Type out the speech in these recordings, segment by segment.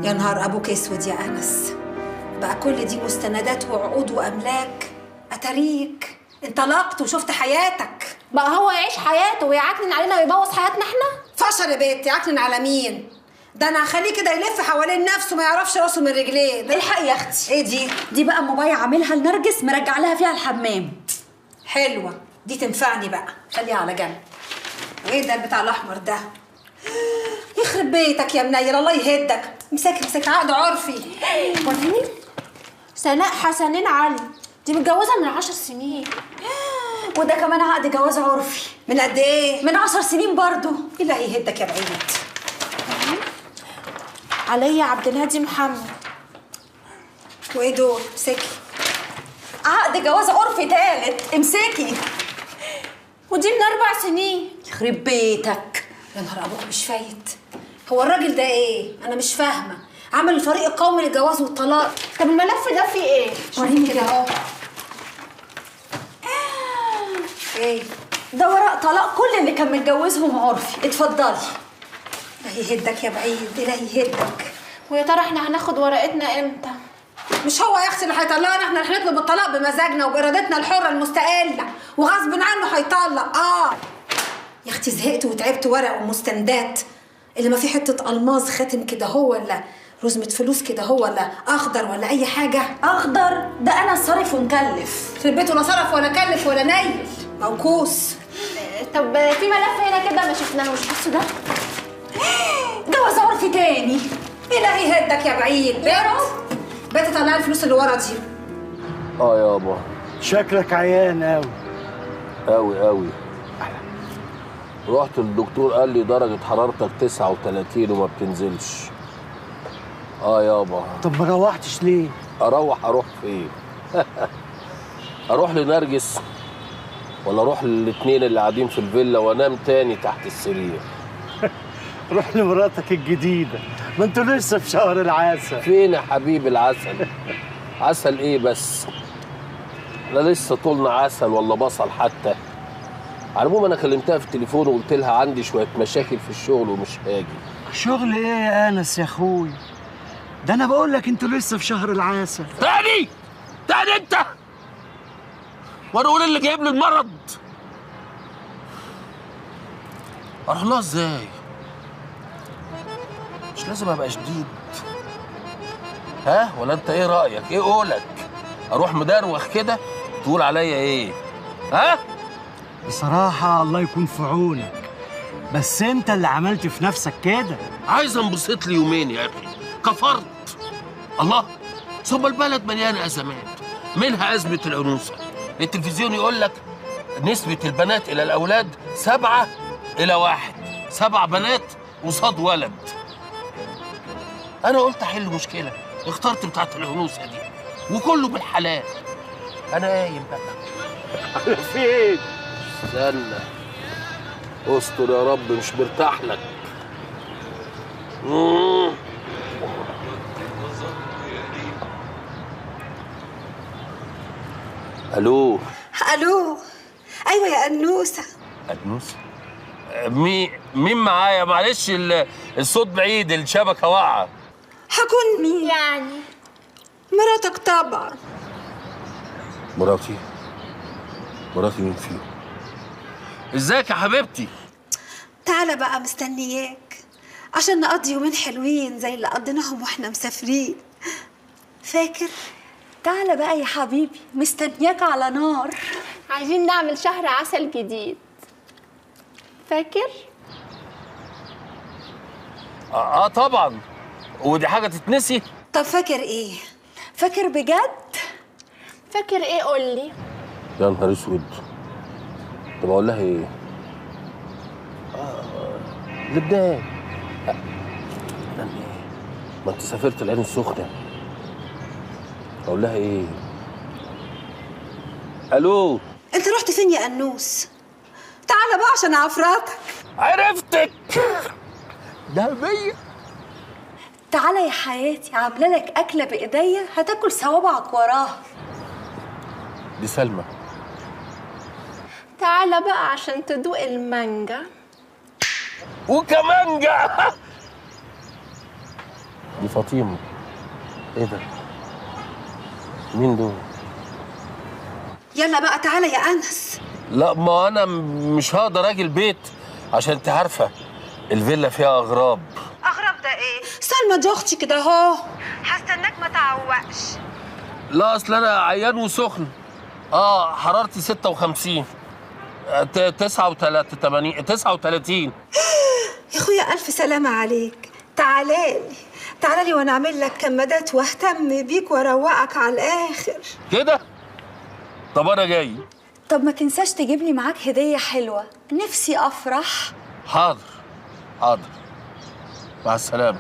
يا نهار ابوك اسود يا انس، بقى كل دي مستندات وعقود واملاك. اتاريك انطلقت وشفت حياتك. بقى هو يعيش حياته ويعكنن علينا ويبوظ حياتنا احنا؟ فشل يا بنتي، يعكنن على مين؟ ده انا هخليه كده يلف حوالين نفسه ما يعرفش راسه من رجليه. الحق يا اختي. ايه دي؟ دي بقى موبايل عاملها لنرجس مرجع لها فيها الحمام. حلوة دي، تنفعني بقى، خليها على جنب. وايه ده البتاع الاحمر ده؟ يخرب بيتك يا منيل، الله يهدك. امسكي امسكي، عقد عرفي. وريني. سناء حسنين علي، دي متجوزة من 10 سنين. وده كمان عقد جواز عرفي. من قد ايه؟ من 10 سنين برضه. الله يهدك يا بعيد. عليا عبد الهادي محمد. وايه دول؟ امسكي. عقد جواز عرفي ثالث، امسكي. ودي من 4 سنين. يخرب بيتك. يا نهار ابوك مش فايت. هو الراجل ده ايه؟ انا مش فاهمه. عمل الفريق القومي للجواز والطلاق. طب الملف ده فيه ايه؟ وريني كده اهو. ايه؟ ده ورق طلاق كل اللي كان متجوزهم عرفي. اتفضلي. الله يهدك يا بعيد، الله يهدك. ويا ترى احنا هناخد ورقتنا امتى؟ مش هو يا اختي اللي هيطلقنا، احنا اللي هنطلب الطلاق بمزاجنا وبارادتنا الحرة المستقلة، وغصب عنه هيطلق. يا اختي زهقت وتعبت ورق ومستندات، اللي ما في حتة الماظ خاتم كده هو، ولا رزمه فلوس كده هو، ولا اخضر ولا اي حاجة. اخضر ده انا صارف ومكلف. في البيت ولا صرف ولا كلف ولا نيل موكوس. طب في ملف هنا كده ما شفناهوش، بصوا ده جواز عرفي تاني. إلهي يهدك يا بعيد. يا رب. بنت طلعي الفلوس اللي ورا دي. يابا شكلك عيان قوي قوي قوي. رحت للدكتور قال لي درجة حرارتك 39 وما بتنزلش. يابا. طب ما روحتش ليه؟ اروح فين؟ اروح لنرجس ولا اروح للاثنين اللي قاعدين في الفيلا وانام تاني تحت السرير؟ روح لمراتك الجديدة، ما انتوا لسه في شهر العسل. فين يا حبيبي العسل؟ عسل ايه بس؟ لا لسه طولنا عسل ولا بصل حتى. على العموم انا كلمتها في التليفون وقلت لها عندي شوية مشاكل في الشغل ومش هاجي. شغل ايه يا انس يا اخوي؟ ده انا بقول لك انتوا لسه في شهر العسل. تاني تاني انت؟ وانا اقول اللي جايب لي المرض. اروح لها ازاي؟ مش لازم ابقى شديد. ها ولا انت ايه رايك؟ ايه قولك؟ اروح مدروخ كده تقول عليا ايه؟ ها؟ بصراحة الله يكون في عونك، بس انت اللي عملت في نفسك كده. عايز انبسط لي يومين يا اخي، كفرت. الله، ثم البلد مليانة ازمات، منها ازمة العنوسة. التلفزيون يقول لك نسبة البنات إلى الأولاد 7 إلى 1، 7 بنات قصاد ولد. أنا قلت أحل مشكلة، اخترت بتاعة العنوسة دي، وكله بالحلال. أنا قايم بقى. على فين؟ استنى، استر يا رب، مش مرتاح لك. الو. الو. ايوه يا انوسه. انوسه؟ مين معايا؟ معلش الصوت بعيد، الشبكة واقعه. هكون مين يعني؟ مراتك طبعا. مراتي؟ مراتي مين فيهم؟ ازيك يا حبيبتي؟ تعالى بقى، مستنياك عشان نقضي يومين حلوين زي اللي قضيناهم واحنا مسافرين. فاكر؟ تعالى بقى يا حبيبي، مستنياك على نار. عايزين نعمل شهر عسل جديد. فاكر؟ طبعا، ودي حاجة تتنسي؟ طب فاكر ايه؟ فاكر بجد؟ فاكر ايه قولي؟ يا نهار اسود، طب اقول لها ايه؟ لبنان. لبنان ايه؟ ما انت سافرت العين السخنة. اقول لها ايه؟ الو. انت رحت فين يا انوس؟ تعالى بقى عشان اعفرتك. عرفتك. ده بيا. تعالى يا حياتي، عامله لك اكله بايديا هتاكل صوابعك وراها. دي سلمى. تعالى بقى عشان تدوق المانجا. وكمانجا. دي دي فاطمة. ايه ده؟ مين دول؟ يلا بقى تعالى يا انس. لا ما انا مش هقدر اجي البيت عشان انت عارفه الفيلا فيها اغراب. اغراب ده ايه؟ سلمى دي اختي كده اهو. هستناك ما تعوقش. لا اصل انا عيان وسخن. حرارتي 56 39 39. يا اخويا الف سلامه عليك. تعالى لي تعالى لي وانا اعمل لك كمادات واهتم بيك واروقك على الاخر كده. طب انا جاي. طب ما تنساش تجيب لي معاك هديه حلوة، نفسي افرح. حاضر حاضر، مع السلامة.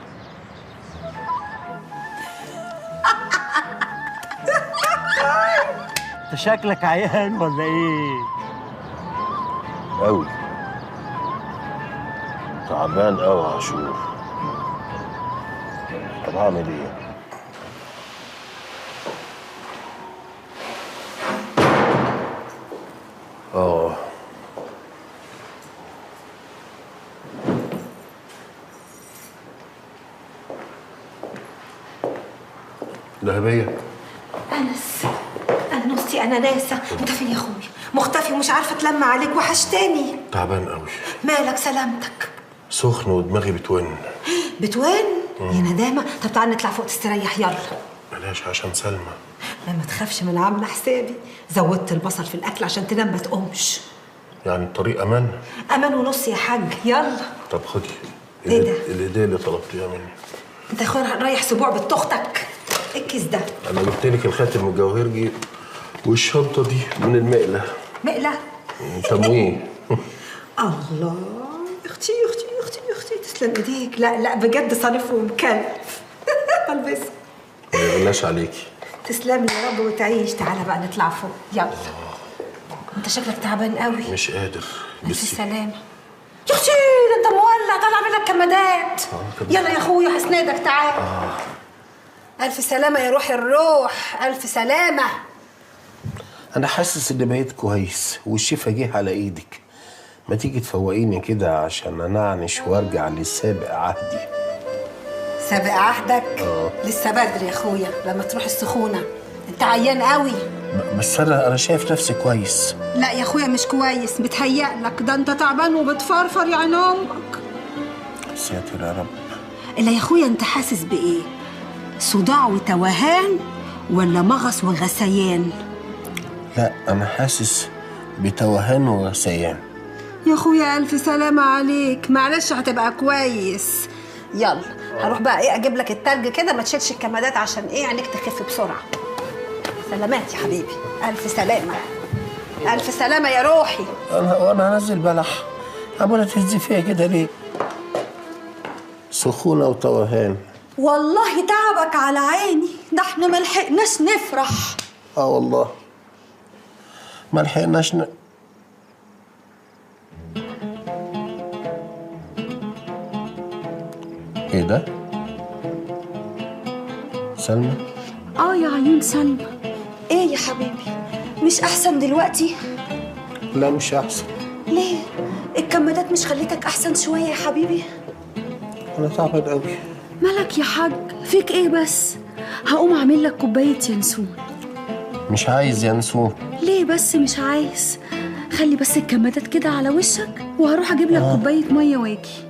انت شكلك عيان ولا ايه؟ قوي تعبان قوي يا عاشور. طب هعمل ايه؟ دهبية. أنس، أنوستي أنا ناسة، أنت فين يا أخوي؟ مختفي ومش عارفة أتلم عليك، وحشتني. تعبان قوي. مالك؟ سلامتك. سخن ودماغي بتون. بتون؟ يا ندامة. طب تعال نطلع فوق تستريح، يلا. بلاش عشان سلمى. ما تخافش، من عاملة حسابي، زودت البصل في الأكل عشان تنام ما تقومش. يعني الطريق أمان؟ أمان ونص يا حاج، يلا. طب خدي. إيه ده؟ الهدية اللي طلبتيها مني. أنت يا أخويا رايح سبوع بنت أختك. إيه الكيس ده؟ أنا جبت لك الخاتم من الجوهرجي والشنطة دي من المقلة. مقلة؟ تمويه. الله، أختي أختي أختي أختي، تسلم إيديك. لا لا بجد صارف ومكلف. البسها. ما يغلاش عليكي. تسلم لي يا رب وتعيش. تعالى بقى نطلع فوق، يلا. أنت شكلك تعبان قوي. مش قادر. ألف سلامة. يا أختي ده أنت مولع، طالع منك كمادات. يلا يا أخويا هسندك، تعالى. ألف سلامة يا روح الروح، ألف سلامة. أنا حاسس إني بقيت كويس والشفا جه على إيدك. ما تيجي تفوقيني كده عشان أنعنش وأرجع لسابق عهدي. سابق عهدك؟ لسه بدري يا أخويا، لما تروح السخونة. أنت عيان قوي. بس أنا شايف نفسي كويس. لا يا أخويا مش كويس، متهيألك، ده أنت تعبان وبتفرفر يا عين أمك. ساتر يا رب. إلا يا أخويا أنت حاسس بإيه؟ صداع وتوهان ولا مغص وغثيان؟ لا أنا حاسس بتوهان وغثيان. يا أخويا ألف سلامة عليك، معلش هتبقى كويس. يلا هروح بقى إيه أجيب لك التلج كده، ما تشيلش الكمادات عشان إيه عينيك تخف بسرعة. سلامات يا حبيبي، ألف سلامة. ألف سلامة يا روحي. أنا هنزل بلح، عمالة تهزي فيا كده ليه؟ سخونة وتوهان. والله تعبك على عيني، ده احنا ما لحقناش نفرح. والله ما لحقناش ايه ده؟ سلمى؟ يا عيون سلمى. ايه يا حبيبي؟ مش احسن دلوقتي؟ لا مش احسن. ليه؟ الكمادات مش خليتك احسن شوية يا حبيبي؟ انا تعبان قوي. مالك يا حاج؟ فيك ايه بس؟ هقوم اعمل لك كوباية ينسون. مش عايز ينسون. ليه بس مش عايز؟ خلي بس الكمادات كده على وشك وهروح اجيب لك كوباية مية واجي.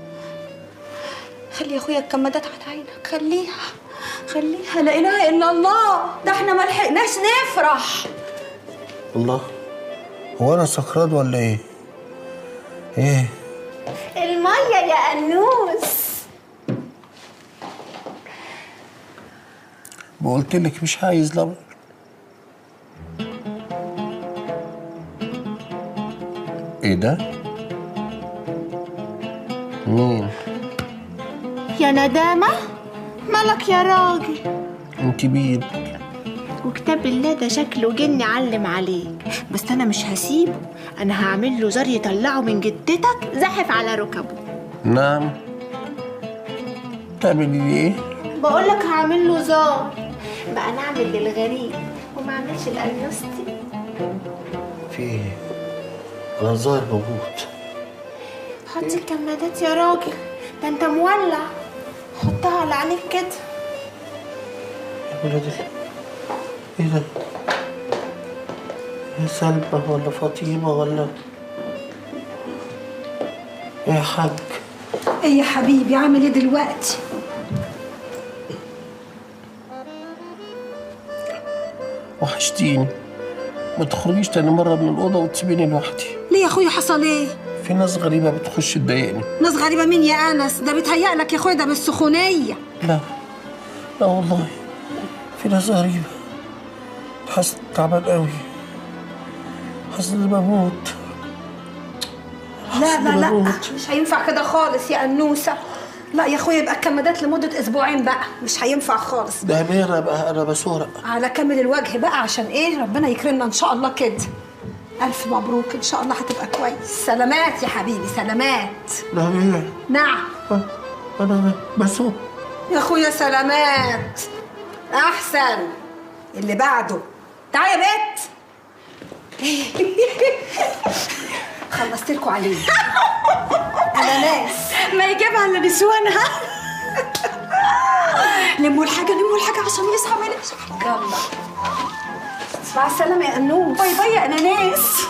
خلي يا اخويا الكمادات على عينك، خليها خليها. لا اله الا الله، ده احنا ما لحقناش نفرح. الله، هو انا سكران ولا ايه؟ ايه؟ المية يا انوس. قلت لك مش عايز لبن. ايه ده؟ مين؟ يا ندامة، مالك يا راجل؟ انت مين؟ وكتاب الله ده شكله جن علم عليك، بس انا مش هسيبه، انا هعمل له زر يطلعه من جدتك زحف على ركبه. نعم؟ تعملي لي ايه؟ بقول لك هعمل له زار بقى، نعمل للغريب وما اعملش لأنوستي. في ايه؟ انا الظاهر موجود. حطي الكمادات يا راجل، ده انت مولع. حطها على عينيك كده. ولاد ايه ده؟ يا سلمى ولا فاطمة ولا ايه يا حاج؟ ايه يا حبيبي عامل ايه دلوقتي؟ وحشتيني، ما تخرجيش تاني مرة من الأوضة وتسيبيني لوحدي. ليه يا اخويا حصل ايه؟ في ناس غريبة بتخش تضايقني. ناس غريبة مين يا أنس؟ ده بيتهيأ لك يا اخويا، ده بالسخونية. لا لا والله في ناس غريبة. حاسس تعبان قوي، حاسس اني بموت. لا لا لا مش هينفع كده خالص يا أنوسة. لا يا اخويا يبقى الكمادات لمدة أسبوعين بقى، مش هينفع خالص. ده ليه؟ أنا بسورق على كامل الوجه بقى، عشان إيه؟ ربنا يكرمنا إن شاء الله كده. ألف مبروك، إن شاء الله هتبقى كويس. سلامات يا حبيبي، سلامات. لا ليه؟ نعم. أنا بسوق يا اخويا، سلامات. أحسن. اللي بعده تعالي يا بت. خلصت لكم عليه. أناناس ما يجيبها الا نسوانها. لموا الحاجة، لموا الحاجة عشان يصحى ما يلاقيش حاجة. يلا مع السلامة يا أنوس. bye bye يا أناناس.